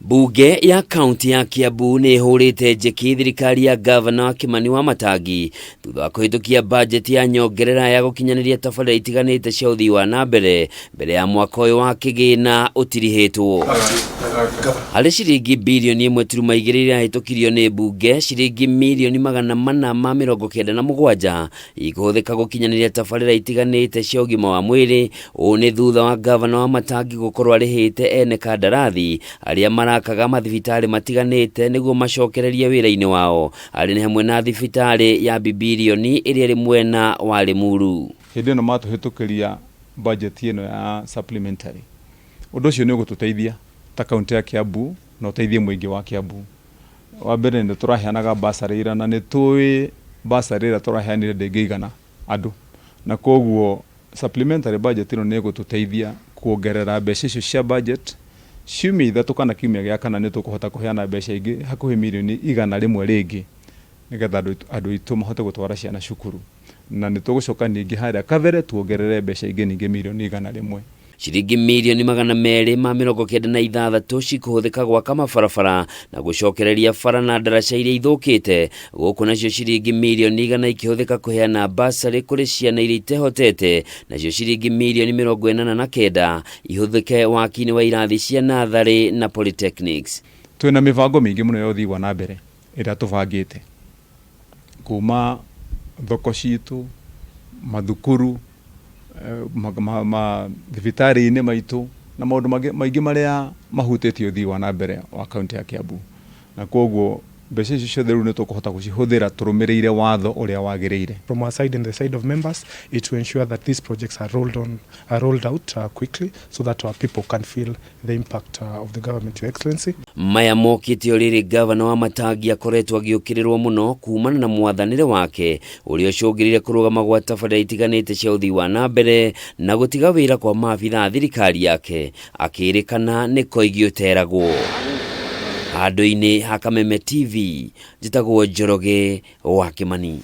Mbunge ya kaunti ya Kiambu nĩ ĩhũrĩte njeki thirikari ya gavana Kimani Wamatangi thutha wa kũhĩtũkia bajeti ya nyongerera ya gũkinyanĩria tabarĩra itiganĩte cia ũthii wa na mbere mbere ya mwaka ũyũ wa kĩgĩna ũtirihĩtwo. Harĩ ciringi birioni 1.2 iria irahĩtũkirio nĩ mbunge, ciringi mirioni 497 ikũhũthĩka gũkinyanĩria tabarĩra itiganĩte cia ũgima wa mwĩrĩ. Ũũ nĩ thutha wa gavana Wamatangi gũkorwo arĩhĩte ene kandarathi arĩa marakaga mathibitarĩ matiganĩte nĩguo macokererie wĩra-inĩ wao, arĩ nĩ hamwe na thibitarĩ ya Bibilioni ĩrĩa ĩrĩ mwena wa Limuru. Hĩndĩ ĩno matũhĩtũkĩria budget ĩno ya supplementary, ũndũ ũcio nĩ ũgũtũteithia ta kaunti ya Kiambu na ũteithie mũingĩ wa Kiambu. Wa mbere, nĩ tũraheanaga bursary ira, na nĩ tũĩ bursary ĩrĩa tũraheanire ndĩngĩigana andũ, na koguo supplementary budget ĩno nĩ ĩgũtũteithia kuongerera mbeca icio cia budget. Ciumia 3 kana kiumia gĩa kana nĩ tũkũhota kũheana mbeca ingĩ hakuhĩ mirioni 100 rĩngĩ, nĩgetha andũ aitũ mahote gũtwara ciana cukuru, na nĩ tũgũcoka ningĩ harĩa kabere tuongerere mbeca ingĩ ningĩ mirioni 100. Ciringi mirioni 296 cikũhũthĩka gwaka mabarabara na gũcokereria bara na ndaraca iria ithũkĩte gũkũ, nacio ciringi mirioni 100 ikĩhũthĩka kũheana basarĩ kũrĩ ciana iria itehotete, nacio ciringi mirioni 89 ihũthĩke waki-inĩ wa irathi cia natharĩ na polytechnics. Twĩna mĩbango mĩingĩ mũno ya ũthii wa na mbere ĩrĩa tũbangĩte, kuma thoko citũ, mathukuru, mathibitarĩ-inĩ maitũ na maũndũ maingĩ marĩa mahutĩtie ũthii wa na mbere wa kaunti ya Kiambu, na koguo mbeca icio ciothe rĩu nĩ tũkũhota gũcihũthĩra tũrũmĩrĩire watho ũrĩa wagĩrĩire. From our side and the side of members is to ensure that these projects are rolled out quickly so that our people can feel the impact of the government, Your Excellency. Maya mokĩte o rĩrĩ gavana Wamatangi akoretwo agĩũkĩrĩrwo mũno kumana na mwathanĩre wake ũrĩa ũcũngĩrĩire kũrũgama gwa tabarĩra itiganĩte cia ũthii wa na mbere na gũtiga wĩra kwa maabitha a thirikari yake, akĩrĩkana nĩ koigi ũteragwo. Handũ-inĩ ha Kameme TV, njĩtagwo Njoroge wa Kĩmani.